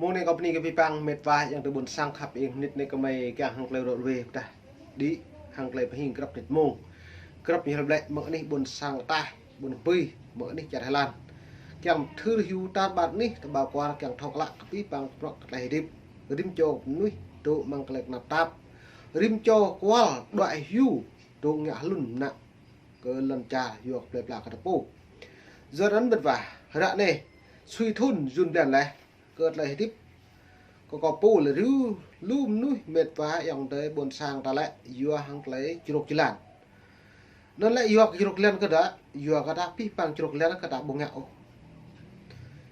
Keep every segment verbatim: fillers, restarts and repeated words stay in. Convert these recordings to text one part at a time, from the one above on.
Mông anai kâo bơni kơ abih bang met wa ayŏng adơi ƀuôn sang khăp ing, mơnit anai gơmơi kiăng hăng tơlơi rot ruai pơdah đĭ hăng tơlơi pơhing grăp mơnit mông. Grăp ñu hlăp lĕ mơ̆ng anih ƀuôn sang ataih, ƀuôn Bưi, mơ̆ng anih čar Thái Lan. Kiăng thâo hyu tar ƀar anih, tơƀa kual kiăng thâo klă kơ abih bang bruă kơ tơlơi hơdip. Rĭm čô mơnuih dŏ amăng tơlơi tơnap tap. Rĭm čô kual đuaĭ hyu dŏ ngă hlŭn mơnă kơ lŏn čar yua kơ plơi pla kơ ta pô. Yua anŭn met wa, ră anai sui thŭn jun blan laih, kơ tơlơi hơdip kơ kâo pô lĕ rĭm lu mơnuih met wa ayŏng adơi ƀuôn sang ta lĕ yua hăng tơlơi čruk jơlan. Anŭn lĕ yua kơ čruk jơlan kơ ta, yua kơ ta abih bang čruk jơlan kơ ta ƀu ngă ôh.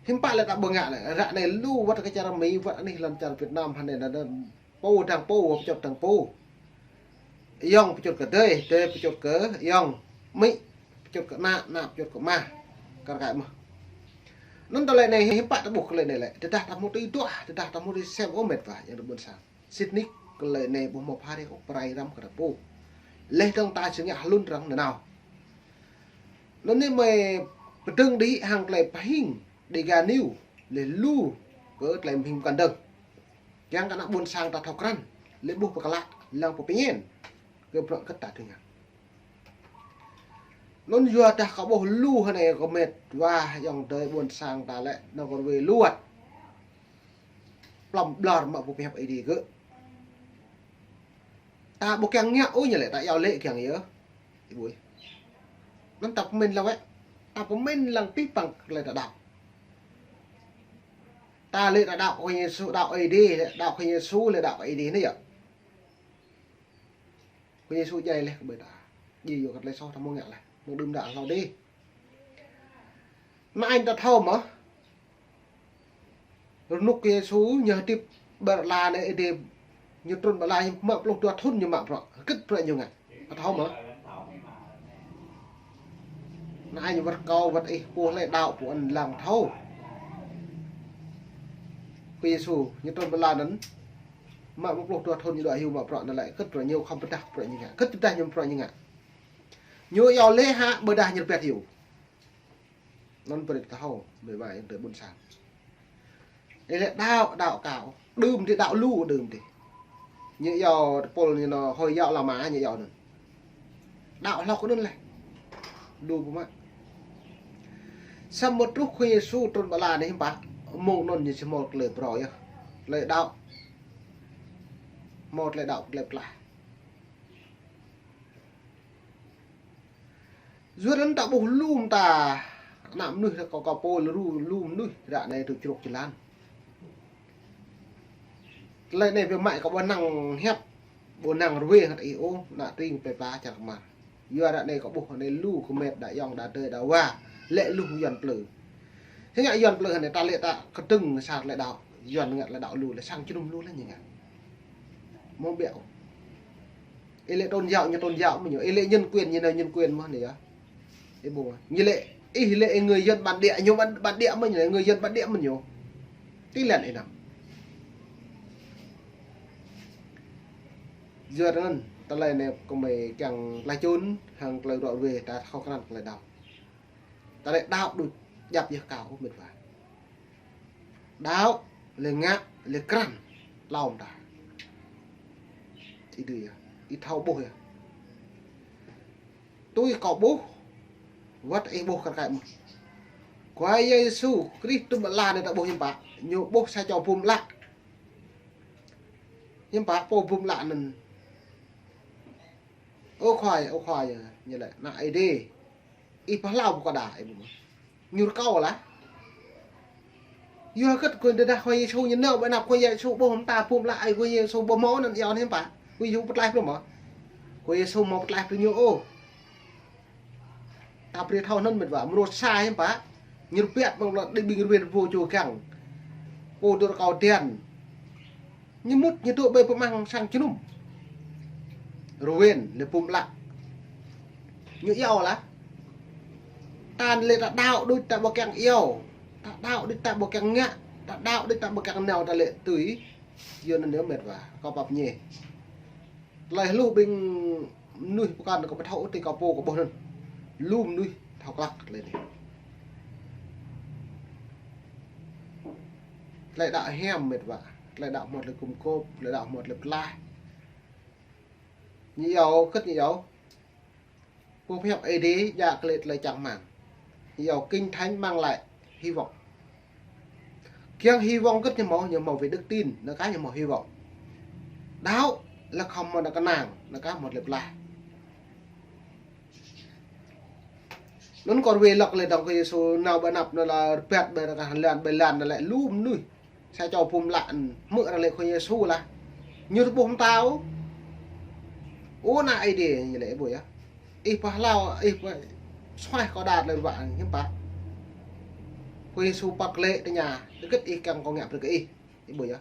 Hiư̆m pă lĕ ta ƀu ngă lĕ, ră anai lu wơ̆t kơ čar Mi, wơ̆t anih lŏn čar Việt Nam hơnai anŭn pô dang pô, pơčŭt dang pô. Ayŏng pơčŭt kơ adơi, adơi pơčŭt kơ ayŏng, amĭ pơčŭt kơ ană, ană pơčŭt kơ ama. Kar kaĭ mơ̆n. Anŭn tơlơi anai hiư̆m pă ta ƀuh kơ tơlơi anai lĕ. Tơdah ta hmâo tui duah, tơdah ta hmâo tui sem ôh met wa ayŏng adơi ƀuôn sang. Sĭt nik kơ tơlơi anai ƀu hmâo phara ôh, pơrai răm kơ ta pô. Laih dơ̆ng ta či ngă hlŭn arăng nanao. Anŭn anai mơi pơdơ̆ng đĭ hăng tơlơi pơhing Dega News, laih lu kơ tơlơi pơhing pơkŏn dơ̆ng. Kiăng kơ ană ƀuôn sang ta thâo krăn, lĕ ƀuh pơklă, lăng pơpơñen kơ bruă kơ ta tơngan. Anŭn yua dah kâo ƀuh lu hơnai kơ met wa ayŏng adơi ƀuôn sang ta lĕ, anŭn kơ ruai lu wơ̆t. Plŏm ƀlŏr mă pơhiăp Ơi Adai gơ̆. Ta ƀu kiăng ngă ôh ñu lĕ, ta iâu laĭ kiăng yơh. Ih ƀuh. Anŭn ta pơmĭn lăng wơ̆t. Ta pơmĭn lăng abih bang tơlơi ta đaŏ. Ta lĕ ta đaŏ Khua Yêsu, đaŏ Ơi Adai, đaŏ Khua Yêsu lĕ đaŏ Ơi Adai anai yơh. Khua Yêsu djai laih kơ ƀing ta. Djai yua kơ tơlơi soh ta hmâo ngă laih. Mơ̆ng đưm đă hlâo adih. Anai ta thâo mơ̆n. Rơnŭk Yêsu ñu hơdip ƀơi lŏn anai, Ơi Adai ñu trŭn ƀơi lŏn, ñu mă pluh dua thŭn ñu mă bruă. Hơget bruă ñu ngă. Ta thâo mơ̆n. Anai ñu wơ̆t kâo wơ̆t ih pô hlơi đaŏ pô anŭn lăng thâo. Khua Yêsu ñu trŭn ƀơi lŏn anŭn. Mă pluh dua thŭn ñu đuaĭ hyu mă bruă anŭn lĕ, hơget bruă ñu khŏm pơdah bruă ñu ngă. Hơget pơdah ñu bruă ñu ngă. Ñu iâu laĭ hă ƀôdah ñu rơbat hyu. Anŭn brơi ta thâo, met wa ayŏng adơi ƀuôn sang. Ih lĕ đaŏ, đaŏ kâo. Đưm adih đaŏ lu đưm adih. Ñu iâu tơpul ñu anŭn Hồi giáo La Mã ñu iâu anŭn. Đaŏ hlâo kơ anŭn laih. Lu ƀu mă. Samơ̆ truh Khua Yêsu trŭn ƀơi lŏn anai hiư̆m pă. Mơ̆ng anŭn ñu či hmâo tơlơi phrâo yơh. Tơlơi đaŏ. Hmâo tơlơi đaŏ tơlơi pơklaih. Yua anŭn ta ƀuh lu mơta ană mơnuih kâo, kâo pô lĕ ru lu mơnuih ră anai tui čruk jơlan. Tơlơi anai biă mă kâo ƀu năng hiăp, ƀu năng ruai hăng ih ôh, ană tring plơi pla čar kơmar. Yua ră anai kâo ƀuh anai lu kơ met đa ayŏng đa adơi đa wa, lĕ lu Yuan plư. Hơget ngă Yuan plư hơnai ta lĕ ta kơdơ̆ng sa tơlơi đaŏ, Yuan ngă tơlơi đaŏ lu, lĕ sang jơnum lu lĕ ñu ngă. Mơ̆ng biă ôh. Ih lĕ tôn giáo ñu tôn giáo mơ̆n ñu. Ih lĕ nhân quyền ñu nao nhân quyền mơ̆n ñu yơh. Ih ƀuh. Ñu lĕ, ih lĕ người dân bản địa ñu bản, bản địa mơ̆n ñu, người dân bản địa mơ̆n ñu. Tui lăn ih nao. Yua anŭn, tơlơi anai gơmơi kiăng tơlơi čun, hăng tơlơi rot ruai, ta thâo krăn tơlơi đaŏ. Tơlơi đaŏ đôč djăp yơh kâo ôh met wa. Đaŏ, lĕ ngă, lĕ krăn, hlâo mơta. Ih dưi yơh, ih thâo ƀuh yơh. Tui kâo ƀuh, wơ̆t ih ƀuh kar kaĭ mơ̆n. Khua Yêsu Krist trŭn ƀơi lŏn anai ta ƀuh hiư̆m pă, ñu ƀuh sa čô bum ală. Hiư̆m pă pô bum ală anŭn. Ơ Khua, ơ Khua yơh, ñu laĭ, ană Ơi Adai. Ih pơhlao pơkŏn đa, ih ƀuh mơ̆n. Ñu rơkâo laih. Yua hơget kơ tơdah Khua Yêsu ñu nao ƀơi anăp Khua Yêsu ƀuh mơta bum ală, ơi Khua Yêsu ƀuh hmâo anŭn iâu anŭn hiư̆m pă. Khua Yêsu pơklaih pluh mơ̆n. Khua Yêsu hmâo pơklaih pluh ñu ôh. Ta brơi thâo anŭn met wa, mrô sa hiư̆m pă. Ñu rơbat mơ̆ng lŏn đĭ ƀing rơwen rơbô čô kiăng. Pô dŏ rơkâo tian. Ñu mŭt ñu dŏ ƀơi pơmăng sang jơnum. Rơwen lĕ bum ală. Ñu iâu laih. Ta lĕ ta đaŏ đôč ta ƀu kiăng iâu. Ta đaŏ đôč ta ƀu kiăng ngă. Ta đaŏ đôč ta ƀu kiăng nao ta lĕ tui. Yua anŭn yơh met wa. Kâo pap ñe. Tơlơi hluh ƀing mơnuih pơkŏn kâo ƀu thâo ôh, tui kâo pô kâo ƀuh anŭn. Lu mơnuih thâo klă tơlơi anai. Tơlơi đaŏ hiam mĕt wa. Tơlơi đaŏ mơ̆t lĕ gum gôp, tơlơi đaŏ mơ̆t lĕ pơklaih. Ñu yua, kơ̆t ñu yua. Pô pơhiăp Ơi Adai, djă kơ lĕ tơlơi čang rơmang. Ñu yua Kinh Thánh mang lại hy vọng. Kiăng hy vọng kơ̆t ñu hmâo, ñu hmâo về đức tin, anŭn kah ñu hmâo hy vọng. Đaŏ, lĕ khŏm mơ̆n kơnang, anŭn kah mơ̆n lĕ pơklaih. Anŭn kơ rơwe lăk lĕ dong Khua Yêsu nao ƀơi anăp anŭn lĕ rơbat ƀơi anŭn kah lăn ƀơi lăn anŭn lĕ lu mơnuih. Sa čô pô mơlă anŭn hmư̆ arăng lĕ Khua Yêsu lah. Ñu tơƀuh mơta ôh. Ơ ană Ơi Adai ñu lĕ ƀu yơh. Ih pơhlao, ih pơ-, suaih kâo đa tơlơi ruă hiư̆m pă. Khua Yêsu păk lĕ tơña, hơget ih kiăng kâo ngă brơi kơ ih. Ih ƀu yơh.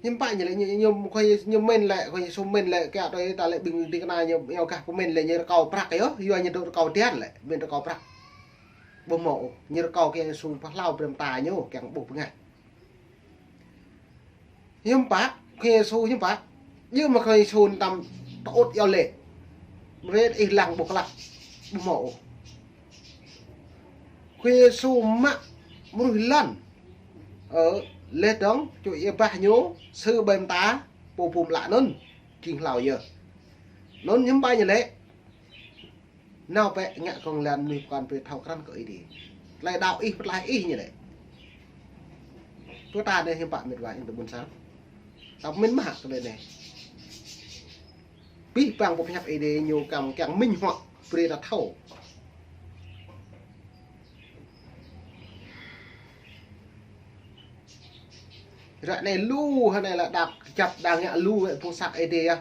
Hiư̆m pă ñu lĕ, ñu, ñu, Khua Yê-, ñu mĭn lĕ, Khua Yêsu mĭn lĕ, kiăng tui ta lĕ ƀing ding kơna ñu, ñu gah pơmĭn lĕ, ñu rơkâo prăk yơh, yua ñu dŏ rơkâo tian lĕ, mĭn rơkâo prăk. Ƀu hmâo ôh, ñu rơkâo Khua Yêsu pơhlao brơi mơta ñu, kiăng ƀuh bơngač. Hiư̆m pă, Khua Yêsu hiư̆m pă, yua mă Khua Yêsu tăm tơŭt yua lĕ. Brơi ih lăng ƀuh klă, ƀu hmâo ôh. Khua Yêsu mă mơnuih lŏn. Ơ, lĕ dong, čuh ia bah ñu, sư ƀơi mơta, pô pơm lă anŭn, jing hlâo yơh. Anŭn hiư̆m pă ñu lĕ. Nao bĕ ngă kông lan mơnuih pơkŏn brơi thâo krăn kơ Ơi Adai. Tơlơi đaŏ ih pơklaih ih ñu lĕ. Tui ta anai hiư̆m pă mĕt wa ih tơ ƀôn sang. Ta pơmĭn mă tơlơi anai. Abih bang pô pơhiăp Ơi Adai ñu kiăng, kiăng minh họa brơi ta thâo. Ră anai lu hơnai lĕ đaŏ kơjăp đang ngă lu wĕ phung sang Ơi Adai yơh.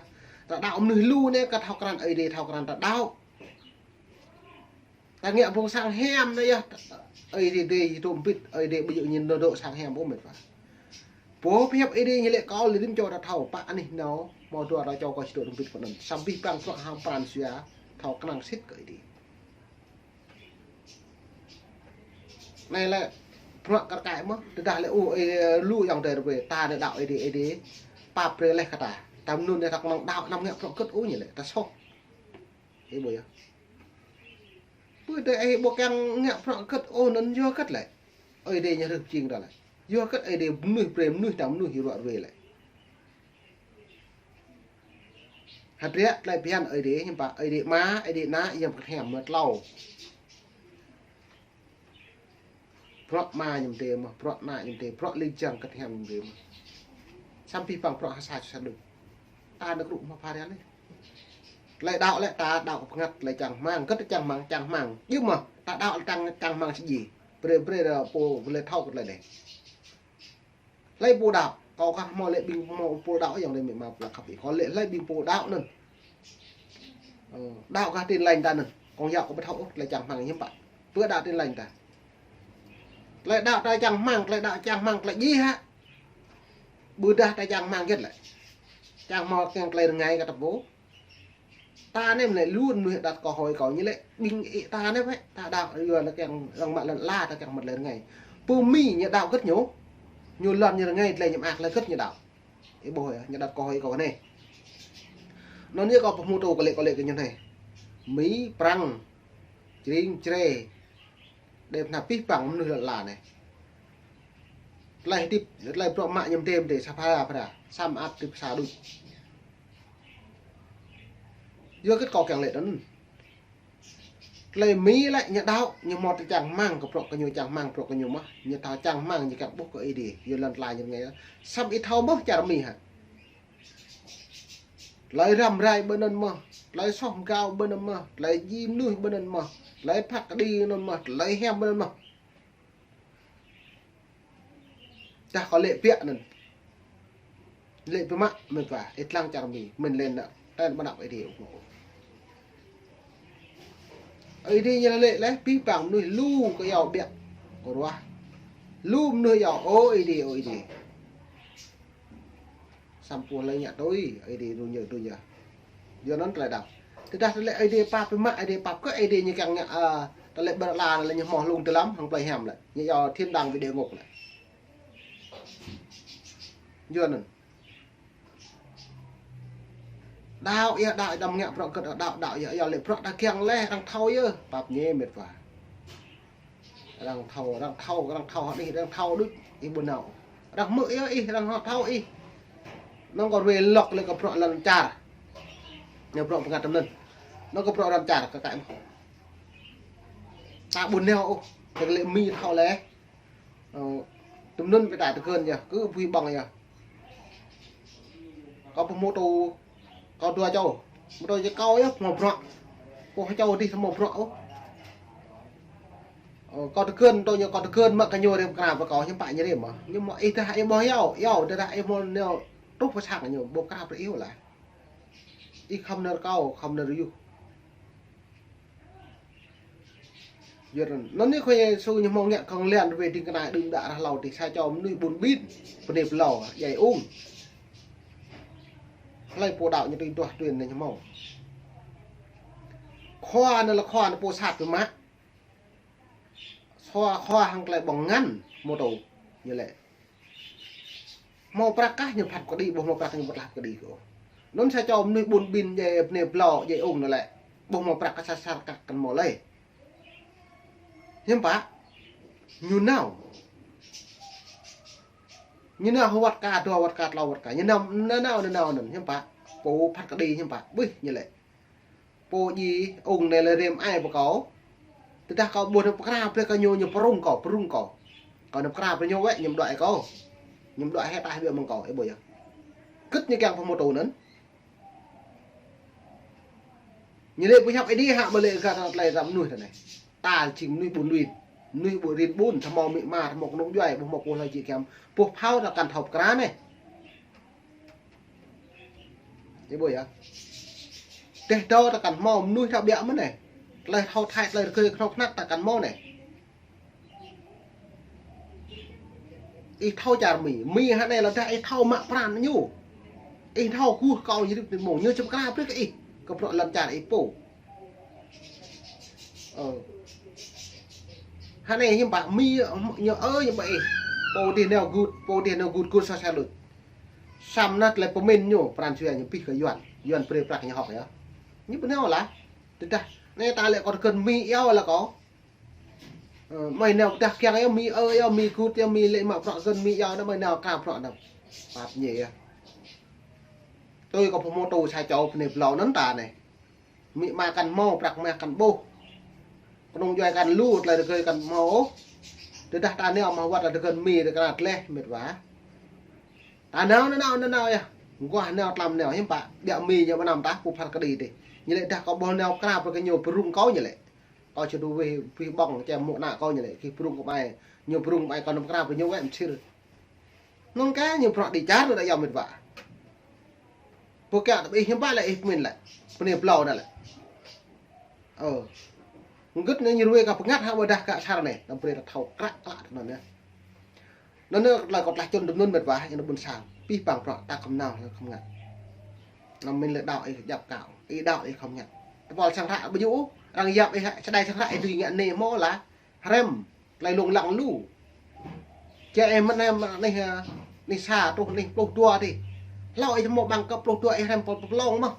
Ta đaŏ mơnuih lu anai kơ thâo krăn Ơi Adai, thâo krăn ta đaŏ. Ta ngă phung sang hiam anai yơh. Ơi Adai dŏ mbĭt, Ơi Adai ƀu djơ̆ ñu dŏ sang hiam ƀu mĕt wa. Pô pơhiăp Ơi Adai ñu lĕ kâo lĕ rĭm čô ta thâo, pă anih nao, hmâo dua rơkâo čô kơ či dŏ mbĭt pơ anŭn. Samơ̆ abih bang bruă hăng pran jua, thâo kơnang sĭt kơ Ơi Adai. Anai lĕ, bruă kar kaĭ mơ̆n, tơdah lĕ, ơ, ơ, lu ayŏng adơi rơwe, ta anai đaŏ Ơi Adai, Ơi Adai pap brơi laih kơ ta. Ta mơnŭn anai ta kơnơ̆ng đaŏ anăm ngă bruă kơ̆t ôh ñu lĕ, ta soh. Ih ƀu yơh. Ƀu djơ̆ ih ƀu kiăng ngă bruă kơ̆t ôh anŭn yua kơ̆t lĕ. Ơi Adai ñu hrih pơjing ta lĕ. Yua kơ̆t Ơi Adai mơnuih brơi mơnuih ta mơnuih ruă rơwe lĕ. Hơdră tơlơi phiăn Ơi Adai hiư̆m pă, Ơi Adai Ama, Ơi Adai Ană, Yang Bơngăt Hiam mơ̆ tlâo. Bruă Ama ñu mơdê mơ̆n, bruă Ană ñu mơdê, bruă ling jang Bơngăt Hiam ñu mơdê mơ̆n. Samơ̆ abih bang bruă ha sa čô sa đôč. Ta nao kru mă pha rian anai. Tơlơi đaŏ lĕ ta đaŏ kơ bơngăt, tơlơi čang rơmang, hơget čang rơmang, čang rơmang. Yua mơ̆, ta đaŏ lĕ čang, čang rơmang sơđi. Brơi, brơi ră pô, brơi thâo kơ tơlơi anai. Hlơi pô đaŏ, kâo kah hmâo lĕ ƀing hmâo pô đaŏ ayŏng adơi amĭ ama pơlă khăp ih. Kâo lĕ hlơi ƀing pô đaŏ anŭn. Ơ, đaŏ kah Tin Lành ta anŭn. Kâo yua kâo ƀu thâo ôh, tơlơi čang rơmang hiư̆m pă. Pơ đaŏ Tin Lành ta. Tơlơi đaŏ ta čang rơmang, tơlơi đaŏ čang rơmang, tơlơi djai hă. Ƀôdah ta čang rơmang hơget lĕ. Čang hmâo kiăng tơlơi rơngai kơ ta pô. Ta anai mơ̆n lĕ lu mơnuih đăt kơ hơi kâo ñu lĕ ƀing ih ta anai wĕ, ta đaŏ yua anŭn kiăng lăng mă lŏn ala ta kiăng mă tơlơi rơngai. Pơ Mi ñu đaŏ hơget ñu, ñu lŏn ñu rơngai tơlơi ñu mơak lĕ hơget ñu đaŏ. Ih ƀuh yơh, ñu đăt kơ hơi kâo anai. Anŭn yơh kâo pơhmutu kơ lĕ, kơ lĕ kơ ñu anai. Mi, Prăng, Jring, Jrai, đe pơnah abih bang mơnuih lŏn ala anai. Tơlơi hơdip, tơlơi bruă mă ñu mơdê mơdê, sa phara phara, samơ̆ ăt hơdip sa đôč. Yua hơget kâo kiăng lĕ anŭn. Tơlơi Mi lĕ ñu đaŏ, ñu hmâo tơlơi čang rơmang kơ bruă kơ ñu, čang rơmang bruă kơ ñu mơ̆n, ñu thâo čang rơmang ñu kiăng ƀuh kơ Ơi Adai, yua lŏn ala ñu rơngai. Samơ̆ ih thâo mơ̆ čar Mi hă. Tơlơi răm rai ƀơi anŭn mơ̆n, tơlơi soh mơgao ƀơi anŭn mơ̆n, tơlơi djai mơnuih ƀơi anŭn mơ̆n, tơlơi phat kơđi anŭn mơ̆n, tơlơi hiam ƀơi anŭn mơ̆n. Tơdah kâo lĕ biă anŭn. Lĕ biă mă mĕt wa, ih lăng čar Mi, mĭn lĕ anŭn, tơl ƀơi anăp Ơi Adai ôh. Ơi Adai ñu lĕ lĕ, abih bang mơnuih lu kơ yua biă, kơ ruah. Lu mơnuih yua, ơ Ơi Adai, ơ Ơi Adai. Samơ̆ pô hlơi ngă tui, Ơi Adai dŏ ñu, dŏ ñu. Yua anŭn tơlơi đaŏ. Tơdah tơlơi Ơi Adai pap biă mă, Ơi Adai pap kơ Ơi Adai ñu kiăng ngă, ơ, tơlơi ƀơi lŏn ala anai lĕ ñu hmâo hlung tơlăm hăng plơi hiam lĕ. Ñu yua thiên đàng với địa ngục lĕ. Yua anŭn. Đaŏ yơh, đaŏ đăm ngă bruă kơ̆t, đaŏ, đaŏ yơh, yua lĕ bruă ta kiăng lĕ arăng thâo yơh, pap ñu mĕt wa. Arăng thâo, arăng thâo, arăng thâo hơđih, arăng thâo đôč ih ƀu nao. Arăng hmư̆ yơh ih, arăng thâo ih. Anŭn kâo ruai lŏk lĕ kơ bruă lŏn čar. Ñu bruă pơngăt tơmnŭn. Anŭn kơ bruă lŏn čar kơ kaĭ mơ̆. Ta ƀu nao ôh, tơlơi Mi thâo lĕ. Ơ, tơmnŭn pơtă tơkơn yơh, kơ pui ƀơ̆ng yơh. Kâo pơhmutu, kâo dua čô. Mơ̆ tui čê kâo yơh, hmâo bruă. Kâo čô dih hmâo bruă ôh. Ơ, kâo tơkơn, tui ñu kâo tơkơn mă kơ ñu rĭm pơkra brơi kâo, hiư̆m pă ñu rĭm mơ̆. Ñu mă ih tơdah ih ƀu hiao, hiao, tơdah ih hmâo nao truh pơ sang ñu, ƀu pơkra brơi ih ôh lah. Ih khŏm nao rơkâo, khŏm nao rơyuh. Yua anŭn, anŭn anai Khua Yêsu ñu hmâo ngă kông lan rơwe ding kơna đưm đă rah hlâo dih sa čô mơnuih ƀun ƀin, bơnai pơlâo, djai ung. Hlơi pô đaŏ ñu tui duah tui anai ñu hmâo. Khua anai lĕ khua anai pô sat biă mă. Khua, khua hăng tơlơi ƀơ̆ng ngăn, mơ̆ tui, ñu lĕ. Hmâo prăk kah ñu phat kơđi, ƀu hmâo prăk ñu ƀu tlaih kơđi kơ. Anŭn sa čô mơnuih ƀun ƀin djai bơnai pơlâo, djai ung anŭn lĕ. Ƀu hmâo prăk kah sar sar kah kăn hmâo lơi. Hiư̆m pă? Ñu nao. Ñu nao hơwăt ka, dua wăt ka, tlâo wăt ka. Ñu nao, nao, nao, nao, nao, hiư̆m pă? Pô phat kơđi hiư̆m pă? Ƀuih ñu lĕ. Pô djai ung anai lĕ rĭm ai pơ kâo. Tơdah kâo ƀuh ñu pơkra brơi kơ ñu, ñu pơrŭng kâo, pơrŭng kâo. Kâo ñu pơkra brơi ñu wĕ, ñu mơđuaĭ kâo. Ñu mơđuaĭ hĕ taih biă mơ̆ng kâo, ih ƀuh yơh. Kơ̆t ñu kiăng pơhmutu anŭn. Ñu lĕ pơhiăp Ơi Adai hă ƀu lĕ gah tơlơi gah mơnuih tơ anai. Ta jing mơnuih ƀun ƀin. Mơnuih ƀun rin ƀun, tơhmâo amĭ ama, tơhmâo kơnung djuai, ƀu hmâo pô hlơi jĕ kiăng. Pô phao ta kăn thâo pơkra anai. Ih ƀuh yơh. Tơdah ta kăn hmâo mơnuih ta biă mơ̆n anai. Tơlơi thâo thai, tơlơi rơgơi kơnuk kơna ta kăn hmâo anai. Ih thâo čar Mi, Mi hă anai lĕ tơdah ih thâo mă pran ñu. Ih thâo kơkuh kâo ñu rĭm tơmông, ñu či pơkra brơi kơ ih. Kơ bruă lŏn čar ih pô. Ơ. Hă anai hiư̆m pă Mi ñu ơ ñu ƀă ih. Pô dih nao gưt, pô dih nao gưt gưt sa sa lŭt. Samơ̆ tơlơi pơmĭn ñu, pran jua ñu pih kơ Yuan. Yuan brơi prăk ñu hŏk yơh. Ñu ƀu nao lah. Tơdah anai ta lĕ kâo tơkơn Mi iâu lah kâo. Ơ, mơi nao pơdah kiăng yơh Mi ơ yơh Mi gưt yơh Mi lĕ mă prăk gơ̆n Mi iâu anŭn mơi nao kra prăk anŭn. Pap ñe yơh. Tui kâo pơhmutu sa čô bơnai pơlâo anŭn ta anai. Amĭ ama kăn hmâo, prăk mah kăn ƀuh. Kơnung djuai kăn lu, tơlơi rơgơi kăn hmâo ôh. Tơdah ta nao mă wăt tơlơi rơgơi Mi rơkra tơleh mĕt wa. Ta nao, nao, nao, nao, nao yơh. Mơguah nao tlam nao, hiư̆m pă, biă Mi ñu mơnam tah, pô phat kơđi dih. Ñu lĕ tơdah kâo ƀuh nao pơkra brơi kơ ñu pơrŭng kâo ñu lĕ. Kâo či dŏ wĕh, wĕh ƀơ̆ng, čem mơ̆ng ană kâo ñu lĕ, kih pơrŭng kơ mai. Ñu pơrŭng kơ mai kâo nao pơkra brơi ñu wĕ mơsir. Anŭn kơ ñu bruă dêh čar anŭn đa yơh mĕt wa. Pô kiăng tơƀih hiư̆m pă lĕ ih pơmĭn lĕ. Bơnai pơlâo anŭn lĕ. Ơ. Hơgĕt anai ñu ruai kơ pơngăt hă ƀôdah kơ asar anai. Anăm brơi ta thâo kră klă tơ anŭn yơh. Anŭn anai tơlơi kâo tlaih čun tơm anŭn mĕt wa, ñu ană ƀôn sang. Pih pang bruă ta khŏm nao lĕ khŏm ngă. Anăm mĭn lĕ đaŏ ih djăp kâo. Ih đaŏ ih khŏm ngă. Tơpul sang hră ƀu djơ̆ ôh. Arăng yap ih hă, čơđai sang hră ih dưi ngă anai hmâo lah. Hrăm. Tơlơi lông lăng lu. Čê ih mơ̆n ih, ih, ih sa truh ih pluh dua dih. Hlâo ih hmâo ƀăng kơ pluh dua ih hrăm pơl pơplông mơ̆n.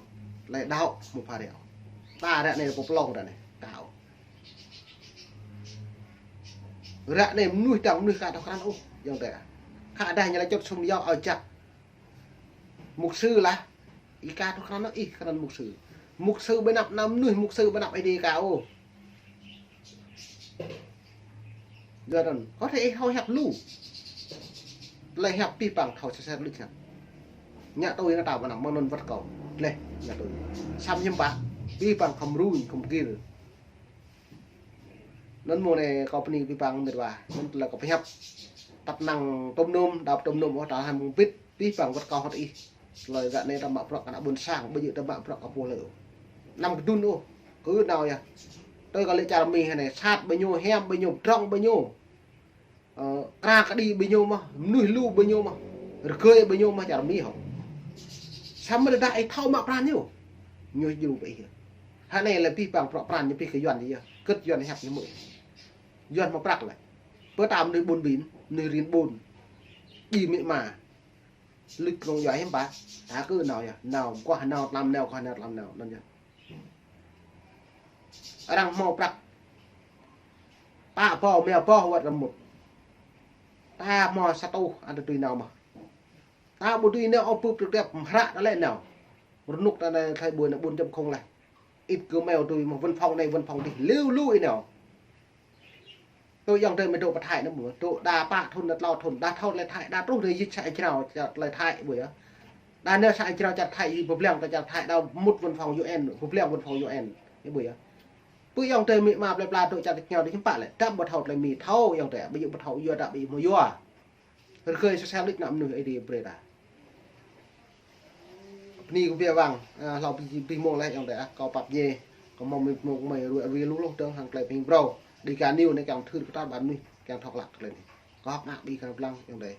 Tơlơi đaŏ hmâo pha rĕo. Ta ră anai pơplông ră anai. Kâo. Ră anai mơnuih dang mơnuih ka thâo krăn ôh. Yơ̆ng tê. Khă dah ñu lĕ čut sum yua ao jak. Mục sư lah. Ih ka thâo krăn ôh, ih krăn mục sư. Mục sư ƀơi anăp ană mơnuih, mục sư ƀơi anăp Ơi Adai ka ôh. Yua anŭn, kâo thâo ih thâo hiăp lu. Tơlơi hiăp pih pang thâo sĕ sĕ lu hiăp. Ngă tui anŭn ta ƀu anăm mơ̆ng anŭn wơ̆t kâo. Leh, ngă tui. Samơ̆ hiư̆m pă, pih pang khŏm ruñ, khŏm gir. Anŭn mơ̆ng anai kâo bơni pih pang mĕt wa. Anŭn tơlơi kâo pơhiăp. Tăp năng tôm nôm, đaŏ tôm nôm, ôh, ta hăng mơ̆ng bit, pih pang wơ̆t kâo hŏt ih. Tơlơi ră anai ta mă bruă kơ ană ƀôn sang, ƀu djơ̆ ta mă bruă kơ pô hlơi ôh. Anăm kơdŭn ôh, kơ nao yơh. Tui kơ lĕ čar Mi hă anai, sat ƀơi ñu, hiam ƀơi ñu, pơdrŏng ƀơi ñu. Ơ, kra kơđi ƀơi ñu mơ̆n, mơnuih lu ƀơi ñu mơ̆n, rơgơi ƀơi ñu mơ̆n čar Mi hŏ. Samơ̆ tơdah ih thâo mă pran ñu, ñu djru ƀơi ih. Hă anai lĕ pih pang bruă pran ñu pih kơ Yuan yơh, kơ̆t Yuan hiăp ñu mơ̆. Yuan hmâo prăk lĕ. Pơ ta mơnuih ƀun ƀin, mơnuih rin ƀun. Djai amĭ ama. Luč kơnung djuai hiư̆m pă. Ta kơ nao yơh, nao, mơguah nao tlam nao, mơguah nao tlam nao, anŭn yơh. Arăng hmâo prăk. Pă pô, mia pô, wăt rơmut. Ta mơ̆ sa tuh, ada tui nao mơ̆. Ta ƀu tui nao, ôh, pưp trực tiếp, mhră ta lĕ nao. Rơnuk ta anai thai ƀuôn, anai ƀuôn chấm không lĕ. Ĭt kơ meo tui mơ̆ văn phòng anai, văn phòng dih, liu lu ih nao. Tui yŏng tơi mơi dŏ pơ Thái anai ƀu, dŏ đa pă thun, đa tlâo thun, đa thâo lĕ Thái, đa truh đa yit sa črao, čar tơlơi Thái ƀu yơh. Đa nao sa črao čar Thái, ih pơblang ta čar Thái, đa mŭt văn phòng U N, pơblang văn phòng U N, ih ƀu yơh. Pơ yŏng tơi mĭ ma plơi pla dŏ čar tơčñao dih hiư̆m pă lĕ, đa ƀu thâo tơlơi mĭ thâo yŏng tơi, ƀu djơ̆ ƀu thâo yua đa ƀu djơ̆ mơ̆ yua. Rơgơi sơsel đĭč ană mơnuih Ơi Adai brơi ta. Bơni kơ abih bang, ah, hlâo abih, abih mông laih yŏng tơi, ah, kâo pap ñe, kâo mơ̆ mĭ mông mơi ruai ruai lu lu dơ̆ng hăng tơlơi pơhing phrâo. Dega News anai kiăng thâo kơ ta ƀing mơnuih, kiăng thâo klă tơlơi anai. Kâo hơ̆k mơak ƀing gah blang yŏng tơi.